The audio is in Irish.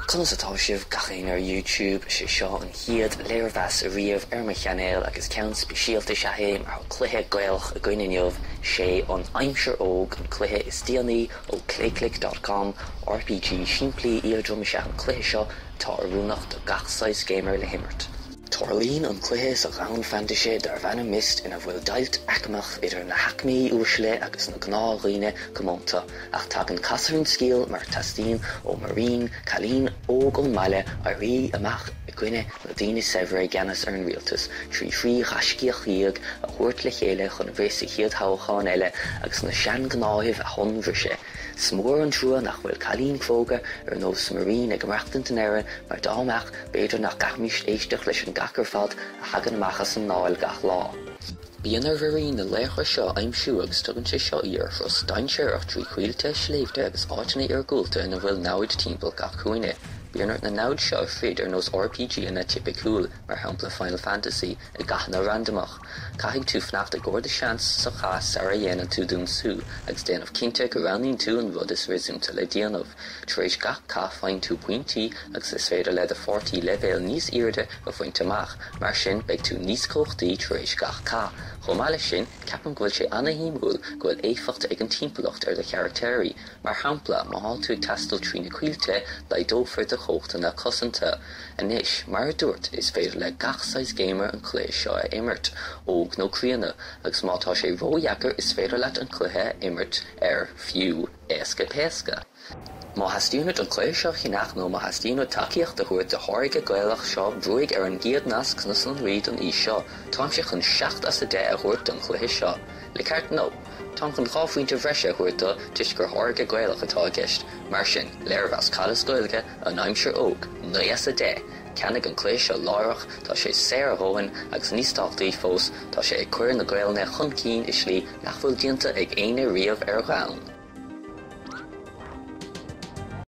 Conas atá sibh gach éinne ar YouTube? Sé seo an chéad léirmheas riamh ar mo chainéal agus ceann speisialta is ea é mar tá cluiche Gaelach againn inniu, sé An Aimsir Óg an cluiche is déanaí ó Playclick dot com, RPG simplí éadrom is ea an cluiche seo atá oiriúnach do gach saghas gamer le himirt. Tarlaíonn an cluiche sa dhomhan fantaise darbh ainm Myst ina bhfuil deighilt aicmeach idir na haicmí uaisle agus na gnáthdhaoine comónta, ach tagann casadh ar an scéal mar teastaíonn ó Maureen, cailín óg ón mbaile, éirí amach i gcoinne na daoine saibhre i gceannas ar an rialtas trí thrí ghaiscíoch dhéag a thabhairt le chéile chun rith sa chéad thoghchán eile agus na seanghnáthaimh a thonnbhriseadh. Is mór an trua nach bhfuil cailín cróga ar nós Maureen ag maireachtaint in Éirinn mar dá mbeadh, b'fhéidir nach gcaithfimis éisteacht leis an gcac ar fad a thagann amach as an nDáil gach lá. Bíonn ar Mhaureen na laochra seo a aimsiú agus tugann sé seo í ar thuras dainséarach trí choillte, sléibhte agus áiteanna iargúlta ina bhfuil namhaid timpeall gach cúinne. Bíonn ort na namhaid seo a throid ar nós RPGanna tipiciúil, mar shampla Final Fantasy, i gcathanna randamach. Caithfidh tú fanacht i gcomhair do seans sa chath sara dhéanann tú d'ionsú, agus déanamh cinnte go roghnaíonn tú an rud is réasúnta le déanamh. Tar éis gach cath faigheann tú pointí agus is féidir le do pháirtí leibhéal níos airde a bhaint amach, mar sin beidh tú níos cumhachtaí tar éis gach cath. Chomh maith leis sin, ceapaim go bhfuil sé ana-shuimiúil go bhfuil éifeacht ag an timpeallacht ar do charactéirí. Mar shampla, má thá tú ag taisteal trí na coillte, laghdófar do chumhachtanna cosanta. Anois, mar a dúirt, is féidir le gach saghas gamer an cluiche seo a imirt, óg nó críonna, agus má tá sé ródheacair is féidir leat an cluiche a imirt ar, fiú, éasca péasca. Má theastaíonn uait an cluiche seo a cheannach nó má theastaíonn uait tacaíocht a thabhairt do tháirge Gaelach seo brúigh ar an gcéad nasc sna sonraí don fhís seo. Táimse chun 7 as 10 a thabhairt don chluiche seo. Le ceart nó. Táim chun 2 phointe bhreise a thabhairt do toisc gur tháirge Gaelach atá i gceist. Mar sin, léirmheas Cad as Gaeilge, An Aimsir Óg, 9 as 10, Ceannaigh an cluiche seo láithreach, tá sé saor a dhóthain agus níos tábhachtaí fós, tá sé ag cur na Gaelainne chun cinn i slí nach bhfuil déanta ag éinne riamh ar dhomhan.